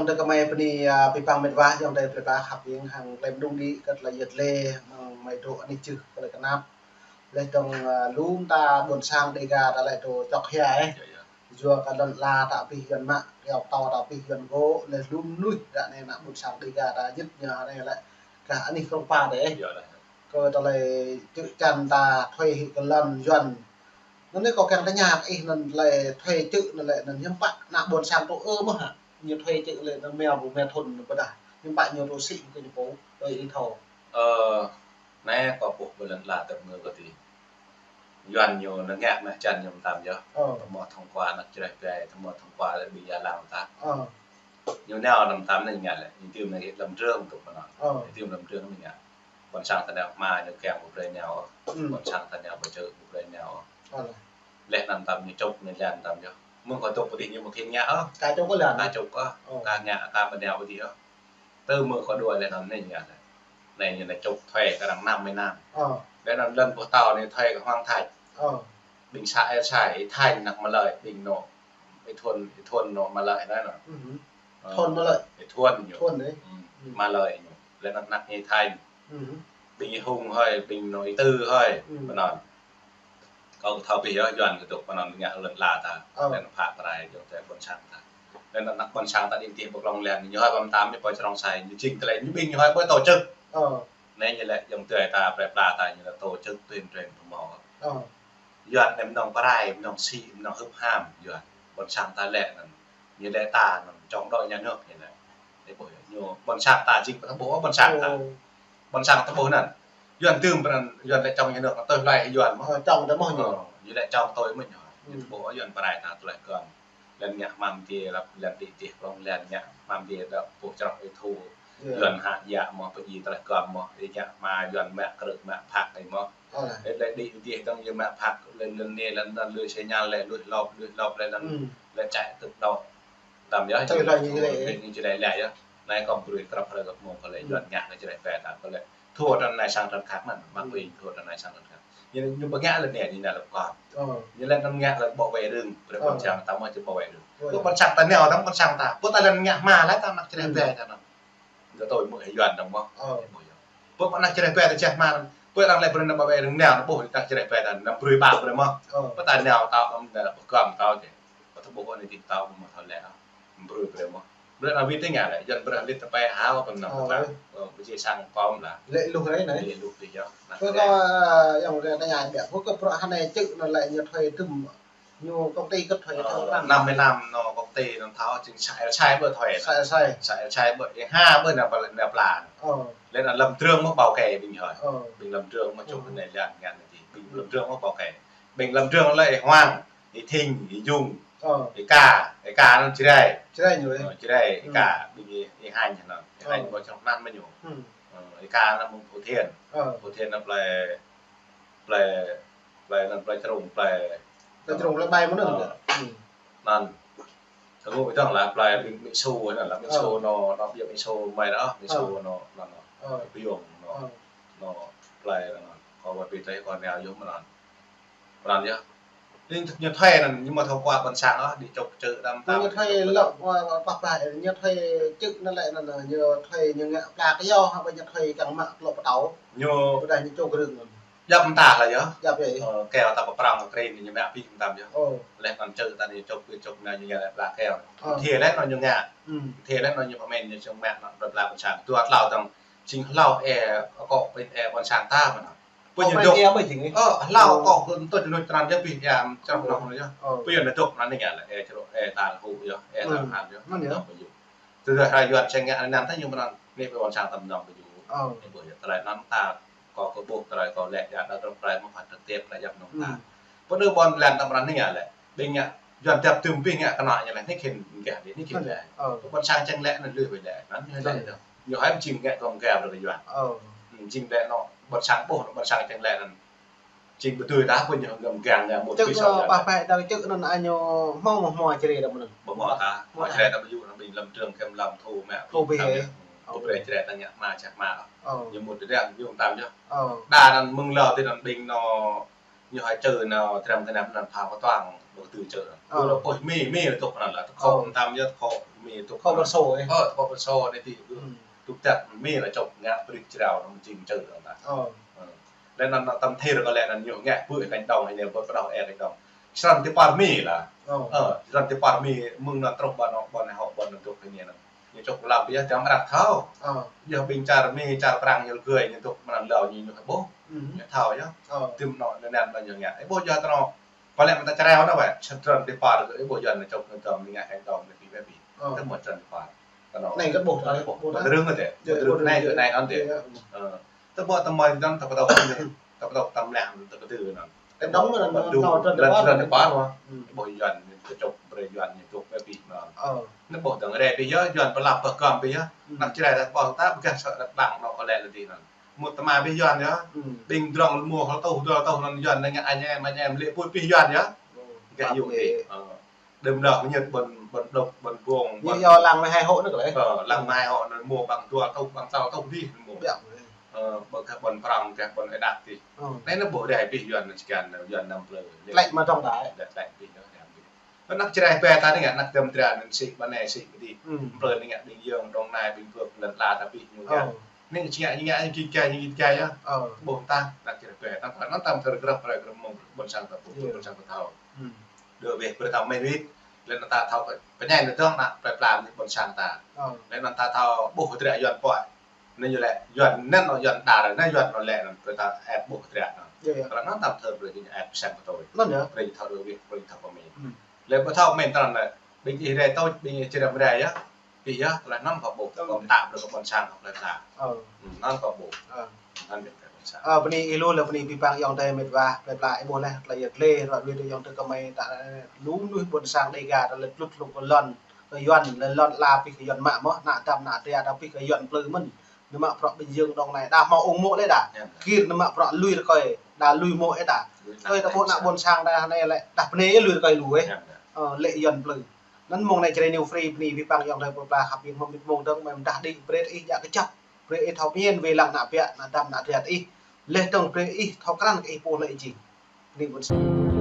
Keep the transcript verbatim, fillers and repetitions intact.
Tơ kơ mơi bơni, a, pơpă mĕt wa, ayŏng adơi plơi pla khăp hiam hăng klem đung đĭ kơ tơlơi yơh lĕ, mơ̆ng mơi dŏ anih čưh kơ tơlơi kơnap. Lĕ tơdang, a, lŏm ta ƀôn sang Dega ta lĕ tơ čŏk hia, ơ. Yơh, yơh. Yua kơ lŏn la ta pih Yuan mă, kơyâo pơtâo ta pih Yuan gŏ, lĕ lŏm mơnuih ră anai ană ƀôn sang Dega ta jĭt ñu anai lĕ kah anih krong pa dêh. Yơh, yơh. Kơ tơlơi čư̆ čan ta thuê hĭ kơ lŏn Yuan. Anŭn anai kâo kiăng tơña kơ ih anŭn tơlơi thuê čư̆ anŭn lĕ anŭn hiư̆m pă ană ƀôn sang tŭ ư mơ̆ hă? Ñu thuê čư̆ lĕ anŭn meo ƀu meo thŭn anŭn ƀôdah hiư̆m pă ñu tŭ sĭ kơ ñu pô, ơi ih thâo. Ơ, anai kâo ƀuh ƀơi lŏn la tơm ngơ kơ ti. Yuan ñu anŭn ngă mă čan ñu mơtam yơh. Ơ. Tơma thông qua ană čơreh ƀai, tơma thông qua lĕ ƀing ia lăng ta. Ơ. Ñu nao anŭn mơtam anai ngă lĕ, ñu tơm anai lăm drơng tŭ pơnăn. Ơ. Ñu tơm lăm drơng anai ngă. Ƀôn sang ta nao hma ñu kiăng ƀu brơi nao. Ơ. Ƀôn sang ta nao ƀu čư̆ ƀu brơi nao. Ơ. Leh anŭn mơtam ñu čŭk anai lăn mơtam yơh. Mơ̆ng kâo tŭ pơtih ñu mă khĭn ngă ôh. Ka čŭk lăn. Ka čŭk ôh. Ơ. Ka ngă ka ƀu nao pơtih ôh. Tơ mơ̆ng kâo đuaĭ leh anŭn anai ngă lĕ. Anai ñu anai čŭk thuê kơ arăng năm mươi năm. Ơ. Leh anŭn lŏn pơtâo anai thuê kơ Hoàng Thạch. Ơ. Ƀing xã El Sai, Y Thanh ană Malơi, ƀing anŭn, Y Thuôn, Y Thuôn anŭn Malơi anai anŭn. Ơ. Thuôn Malơi. Y Thuôn ñu. Thuôn dêh. Malơi ñu. Leh anŭn ană Y Thanh. Ƀing Y Hùng hơi, ƀing anŭn Y Tư hơi. Pơnăn. Kâo thâo pih yơh, Yuan kơ tŭ pơnăn ngă lŏn la ta. Ơ. Leh anŭn phă pơrai ayŏng adơi ƀôn sang ta. Leh anŭn ană ƀôn sang ta đing tih ƀơi klŏng lăn, ñu hơi ƀăm tam, ñu pơ črông sai, ñu jing tơlơi, ñu ƀing ñu hơi ƀơi tổ chức. Ơ. Anai ñu lĕ ayŏng adơi ta, plơi pla ta, ñu lĕ tổ chức tuyên truyền pơmâo. Ơ. Yuan anai mơnơ̆ng pơrai, mơnơ̆ng sĭ, mơnơ̆ng hưp ham, Yuan. Ƀôn sang ta lĕ anŭn, ñu lĕ ta anŭn chống đối nhà nước ñu lĕ. Ih ƀuh yơh, ñu ƀôn sang ta jing ƀu thâo ƀuh ôh ƀôn sang ta. Ơ. Ƀôn sang ta ƀuh anŭn. Yuan tơm pơnăn, Yuan lĕ chống nhà nước, tui hloi Yuan mơ̆n. Ơ, chống ta mơ̆n ñu. Ơ, ñu lĕ chống tui mơ̆n ñu. Ñu ƀuh Yuan pơrai ta tơlơi kơm. Lăn ngă hmam dih lăp lăn đĭ dih prong lăn ngă hmam dih dŏ pơčrŏh ih thu. Yơh. Yuan hă yă mơ̆ pơjing tơlơi kơm mơ̆, ih ngă hma Yuan mă krư̆ mă phak ih mơ̆. Ơ. Ih lĕ đĭ dih dơ̆ng ih mă phak lăn lăn anai lăn anŭn lui signal lĕ lui lop lui lop lĕ lăn lĕ čăk tŭk đŏk. Tơm yơh, tui hloi ñu lĕ. Ñu lĕ lĕ yơh. Anai kâo brơi krăp hrơi kơ mơ̆ng kơ lĕ Yuan ngă kơ čơreh ƀai ta kơ lĕ. Thua trăn anai sang trăn khăp mơ̆n, mă ƀing thua trăn anai sang trăn khăp. Ñu, ñu ƀu ngă lĕ anai, ñu nao lĕ kơm. Ơ. Ñu lĕ anŭn ngă lĕ bảo vệ rừng, brơi ƀôn sang ta mơ̆ či bảo vệ rừng. Ơ. Ƀôn sang ta nao tăm ƀôn sang ta. Ƀu ta lĕ ngă hma lĕ ta ană čơreh ƀai ta anŭn. Gơ̆ tui mơ̆ Yuan dơ̆ng mơ̆. Ơ. Ƀu ană čơreh ƀai ta čeh hma. Ƀu arăng lĕ brơi ană bảo vệ rừng nao, ƀuh ta čơreh ƀai ta anŭn brơi ƀă brơi mơ̆. Ơ. Ƀu ta nao ta ƀu ta ƀu kơm ta ôh. Ƀu ta ƀuh anai ti ta ƀu mơ̆ thâo lĕ. Brơi brơi mơ̆. Brơi anŭn wĭt tơngia lĕ, Yuan brơi lĕ tơpai hao tơm anŭn tơpă. Ơ, ƀu či sang kơm lah. Lĕ luh rai anai. Lĕ luh tih yơh. Kơ kâo, ayŏng adơi tơña biă, kơ kơ bruă hơnai čư̆ anŭn lĕ ñu thuê tơm, ñu công ty kơ thuê tơm. Ơ, năm mươi lăm anŭn công ty anŭn thâo jing xã El Sai ƀu thuê. Xã El Sai. Xã El Sai ƀu, ih ha ƀu nao pla, nao pla. Ơ. Lĕ anŭn Lâm Trường mơ̆ bảo kê ƀing hơi. Ơ. Ƀing Lâm Trường mơ̆ čŭk anai lăn ngă anai ti. Ƀing Lâm Trường mơ̆ bảo kê. Ƀing Lâm Trường lĕ ih Hoàng. Y Thinh, Y Dung, ơ, Y Ka, Y Ka anŭn Jrai. Jrai ñu ih. Ơ, Jrai, Y Ka, ƀing Y, Y Hanh anŭn. Y Hanh ƀơi črŏk anŭn mơ̆ ñu. Ơ, Y Ka anŭn mơ̆ng Phú Thiện. Ơ. Phú Thiện anŭn plơi, plơi, plơi anŭn plơi Črung, plơi. Plơi Črung, plơi ƀai mơ̆n anŭn. Ơ. Anŭn. Kơ ngui tơ̆ng lah plơi Mỹ Xu anŭn lah Mỹ Xu anŭn, anŭn ƀiă Mỹ Xu mơi dah, Mỹ Xu anŭn, anŭn, anŭn. Ơ. Pi Yong anŭn. Ơ. Anŭn plơi anŭn. Kâo wơ̆t pi tơi kâo nao yơh mơ̆n anŭn. Pran yơh. Ñu, ñu thuê anŭn, ñu mơ̆ thâo kơ ƀôn sang ôh, đĭ čŭk čư̆ đăm tăm. Ñu thuê lŏ, ơ, pah pah, ñu thuê čư̆ anŭn lĕ anŭn, ñu thuê ñu ngă pla kơyâo, hă, ƀu ñu thuê kiăng mă klŏ pơtâo. Ñu ƀôdah ñu čŭk rơ̆ng anŭn. Djăp mơta lah yơh. Djăp yơh. Ơ, keo ta pơprŏng kơ krin ñu mă pih mơtam yơh. Ơ. Leh anŭn čư̆ ta ñu čŭk, čŭk anŭn ñu ngă lĕ pla keo. Ơ. Thiê leh anŭn ñu ngă. Thiê leh anŭn ñu pơmĭn ñu čŭk mă anŭn pla ƀôn sang. Dua tlâo tơ̆ng jing hlâo ơ, akŏ pĭn ơ ƀôn sang ta mơ̆n. Ƀu ñu dŏ. Ơ, hlâo akŏ kơ tơl ñu trăn yơh pih ia črŏk nŏng yơh. Ƀu ñu dŏ anŭn anai ngă lĕ, ơ, črŏk, ơ, tal hu yơh, ơ, tal han yơh. Anŭn yơh. Tơdah hrơi Yuan čeng ngă anŭn ta ñu mơnăn, anai ƀơi ƀôn sang ta mơnơ̆ng ƀu ñu. Ơ. Ơ, ƀu yơh, tơlơi anŭn ta, kâo kơ ƀuh tơlơi kâo lĕ, ia ta trŏk tơlơi mơ̆ phat trực tiếp tơlơi yap nŏng ta. Ƀu anŭn ƀôn lan ta mơnăn anai ngă lĕ. Ƀing ngă, Yuan dăp tơm ƀing ngă kơnăl ñu lĕ, anai khĭn gah dih, anai khĭn lĕ. Ơ. Ƀôn sang čeng lĕ, anŭn lui ƀu lĕ, anŭn ñu lĕ. Ñu hơi jing ngă kơ mơ̆ng gah brơi Yuan. Ơ. Jing lĕ anŭn, ƀôn sang ƀuh, anŭn ƀôn sang čeng lĕ anŭn. Jing ƀu tui dah pô ñu ngăm gang ngă mŭt čư̆ pi sŏ anŭn, pah pah dang čư̆ anŭn añu hmâo mơ̆ hmâo Jrai đăm anŭn. Ƀu hmâo ta, hmâo Jrai ta ƀu yŭ anŭn ƀing Lâm Trường kiăng lăm thu mă. Thu pi hă. Ƀu brơi Jrai ta ngă hma čah hma. Ơ. Ñu mŭt đơđa ñu tam yơh. Ơ. Đa anŭn mơ̆ng lơ ti anŭn ƀing anŭn ñu hơi čư̆ anŭn trăm kơnăm anŭn phao kơ tuang. Ƀu tŭ čơ. Ơ. Ƀu lŏ pơih mĭ, mĭ lĕ tŭk anŭn lah. Tơkho mơtam yơh, tơkho mĭ tŭk. Tơkho bơrso, ơ. Ơ, tơkho bơrso anai ti. Ư. Tŭk tăk mĭ lah čŏk ngă brơi jrao anŭn mơjing čơ anŭn ta. Ơ. Ơ. Lĕ anŭn, anŭn tơm thir kơ lĕ anŭn ñu ngă pơih kañ dong anai, ƀu pơđok ĕ kañ dong. Črăn ti par mĭ lah. Ơ. Ơ, črăn ti par mĭ mơ̆ng anŭn truh ƀơi anŭn, ƀơi anai hŏ, ƀơi anŭn dŏ kơ anai anŭn. Ñu čŏk lăm biă tiam arăng thâo. Ơ. Yơh ƀing čar mĭ, čar Prang, ñu lơgơi, ñu dŏ mơnăn lâo ñu, ñu ƀuh. Ư. Ñu thâo yơh. Ơ. Tim anŭn, anŭn, anŭn ñu ngă. Ơ, ƀuh yơh tơnŏ. Pơlĕ mơta črăn anŭn wĕ, črăn ti par, ơ, ƀuh Yuan anŭn čŏk anŭn dong, ñu ngă kañ dong, anŭn pi wĕ pi. Ơ. Tơmơ̆ črăn ti par. Tơnŏ. Anai kơ ƀuh, anai ƀuh. Ƀuh. Tơrưng kơ tĕ. Ơ, ƀuh tơrưng anai, anai anŭn tĕ. Ơ. Tơƀuh tơmơi anŭn, tơpơtŏk anŭn, tơpơtŏk tơm lĕ, tơpơtŏk anŭn. Tơdŏng anŭn, anŭn, anŭn, anŭn, anŭn, anŭn, anŭn, anŭn. Ƀuh Yuan, tơčŏk brơi Yuan, ñu dŏ wĕ pi mơ̆n. Ơ. Anŭn ƀuh dơ̆ng rai pi yơh, Yuan pơlap pơgăm pi yơh. Ư. Anăk Jrai ta ƀuh ta, ƀơgah sơ̆ đăt lăng anŭn kơ lĕ lĕ ti anŭn. Mŭt tơma pi Yuan yơh. Ư. Ƀing drŏng mơ̆ hơtŭ, dua hơtŭ anŭn Yuan, anŭn ngă anh em, anh em, lĕ pui pi Yuan yơh. Ơ. Gah yŭ ti. Ơ. Đơm đah ñu ƀôn, ƀôn Đŏk, ƀôn Bông, ñu ƀôn yơh lăng mơ̆ hai hŏ anŭn kơ lĕ. Ơ, lăng mơ̆ hai hŏ anŭn mơ̆ ƀăng dua tŭ, ƀăng sa tŭ dih mơ̆. Biă mơ̆. Ơ, ƀơ̆ kơ ƀôn Prang, kơ ƀôn Ê Đăk dih. Ơ. Anai anŭn ƀuh rai pi Yuan anŭn čơkăn, Yuan năm plư. Tlĕ mă trong đai. Tlĕ, tlĕ pi Yuan năm plư. Anăk Jrai ƀĕ ta anai ngă, anăk Dăm Dra anŭn sĭ, ƀă anai sĭ ƀu dih. Ư. Plư anai ngă ƀing Yơng, Dong Nai, ƀing Bưk, lŏn ala ta ƀu ñu ngă. Ơ. Anai čơkăn, ñu ngă, ñu git gai, ñu git gai yơh. Ơ. Ƀuh ta, anăk Jrai ƀĕ ta, ta anŭn tăm tơr grăp, rai grăp mơ̆ng, ƀôn sang ta ƀuh, ƀôn sang ta thâo. Ư. Dŏ wĕ brơi ta mĭn wĭt, lĕ anŭn ta thâo pơ-, pơñai anŭn dơ̆ng anŭn plơi pla anai ƀôn sang ta. Ơ. Lĕ anŭn ta thâo ƀuh hơdră Yuan pơhiăp. Anai ñu lĕ Yuan anŭn, Yuan đar, anai Yuan anŭn lĕ anŭn brơi ta ĕp ƀuh hơdră anŭn. Yơh, yơh. Tơlơi anŭn tăm thơr brơi ñu ĕp pơsang pơtoi. Anŭn yơh. Brơi ñu thâo dŏ wĕ, brơi ñu thâo pơmĭn. Ư. Lĕ ƀu thâo pơmĭn tơlơi anŭn lĕ, ƀing ih rai tơl, ƀing ih čơrăm rai yơh. Pi yơh, tơlơi anŭn kơ ƀuh, kơ ƀuh ta brơi kơ ƀôn sang kơ plơi pla. Ơ. Ư, anŭn kơ ƀuh. Ơ. Anŭn yơh kơ ƀôn sang. Ơ, bơni ih lu lĕ bơni pi păng ayŏng adơi met wa, plơi pla ih ƀuh lĕ, tơlơi yơh gleh, ră ruai tơ ayŏng adơi kơmơi ta, lu mơnuih ƀôn sang Dêga, tơlơi tlut hlung kơ lŏn, kơ Yuan, lĕ lŏn ala ƀing kơ Yuan mă mơ̆, ană Dăm, ană Dra, ta ƀing kơ Yuan plư mơ̆n. Anŭn mă prŏ ƀing Yơng Dong Nai, đa hmâo ung mô̆ lĕ đa. Yơh. Kir anŭn mă prŏ lui rơkơi, đa lui mô̆ lĕ đa. Lui ană ƀôn sang. Kơi ta ƀuh ană ƀôn sang đa anai lĕ, đa bơnai yơh lui rơkơi lu ĕ. Yơh. Ơ, lĕ Yuan plư. Anŭn mơ̆ng anai Jrai New Free, bơni pi păng ayŏng adơi plơi pla khăp ƀing mơ̆ng mĭt mơ̆ng dơ̆ng, mơ̆ng dah đĭ brơi ih djă kơjăp. Brơi ih thâo pơmĭn wai lăng ană biă, ană Dăm, ană Dra ih. Leh dơ̆ng brơi ih thâo krăn kơ ih pô lĕ jing. Bơni ƀôn sang.